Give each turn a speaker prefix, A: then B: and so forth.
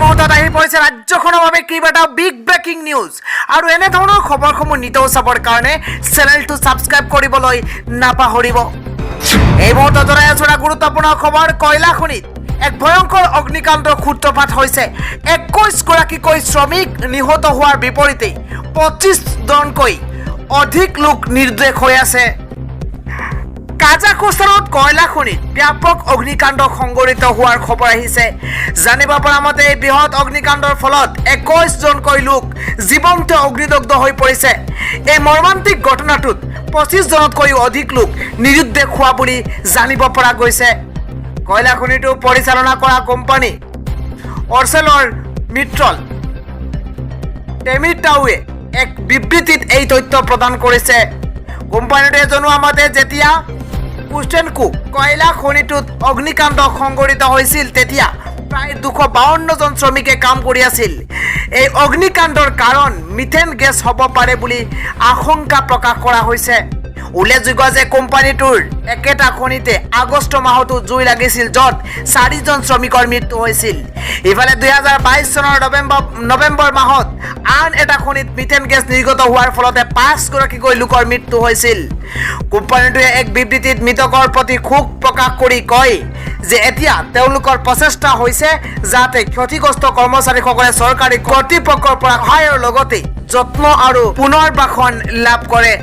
A: মুহূৰ্তত আহি পৰিছে ৰাজ্যখনৰ বাবে কেইবাটাও বিগ ব্ৰেকিং নিউজ আৰু এনেধৰণৰ খবৰসমূহ নিতৌ চাবৰ কাৰণে চেনেলটো ছাবস্ক্ৰাইব কৰিবলৈ নাপাহৰিব। এই মুহূৰ্তত জনাই আছো এটা গুৰুত্বপূৰ্ণ খবৰ। কয়লা খনিত এক ভয়ংকৰ অগ্নিকাণ্ডৰ সূত্ৰপাত হৈছে। 21 গৰাকীকৈ শ্ৰমিক নিহত হোৱাৰ বিপৰীতে 25 জনকৈ অধিক লোক নিৰুদ্দেশ হৈ আছে। কাজাখস্তানত কয়লা খনিত ব্যাপক অগ্নিকাণ্ড সংঘটিত হোৱাৰ খবৰ আহিছে। জানিব পৰা মতে, এই বৃহৎ অগ্নিকাণ্ডৰ ফলত 21 জনকৈ লোক জীৱন্ত অগ্নিদগ্ধ হৈ পৰিছে। এই মৰ্মান্তিক ঘটনাটোত 25 জনতকৈও অধিক লোক নিৰুদ্দেশ হোৱা বুলি জানিব পৰা গৈছে। কয়লা খনিটো পৰিচালনা কৰা কোম্পানী অৰ্চেলৰ মিট্ৰল টেমিৰটাউৱে এক বিবৃতিত এই তথ্য প্ৰদান কৰিছে। কোম্পানীটোৱে জনোৱা মতে, যেতিয়া কুষ্টেনকু কয়লা খনিটোত অগ্নিকাণ্ড সংঘটিত হৈছিল, তেতিয়া প্ৰায় 252 জন শ্ৰমিকে কাম কৰি আছিল। এই অগ্নিকাণ্ডৰ কাৰণ মিথেন গেছ হ'ব পাৰে বুলি আশংকা প্ৰকাশ কৰা হৈছে। উল্লেখযোগ্য যে কোম্পানীটোৰ একেটা খনিতে আগষ্ট মাহতো জুই লাগিছিল, য'ত চাৰিজন শ্ৰমিকৰ মৃত্যু হৈছিল। ইফালে 2022 চনৰ নৱেম্বৰ মাহত আন এটা খনিত মিথেন গেছ নিৰ্গত হোৱাৰ ফলতে পাঁচগৰাকীকৈ লোকৰ মৃত্যু হৈছিল। কোম্পানীটোৱে এক বিবৃতিত মৃতকৰ প্ৰতি শোক প্ৰকাশ কৰি কয় যে এতিয়া তেওঁলোকৰ প্ৰচেষ্টা হৈছে যাতে ক্ষতিগ্ৰস্ত কৰ্মচাৰীসকলে চৰকাৰী কৰ্তৃপক্ষৰ পৰা সহায়ৰ লগতে যত্ন আৰু পুনৰ্বাসন লাভ কৰে।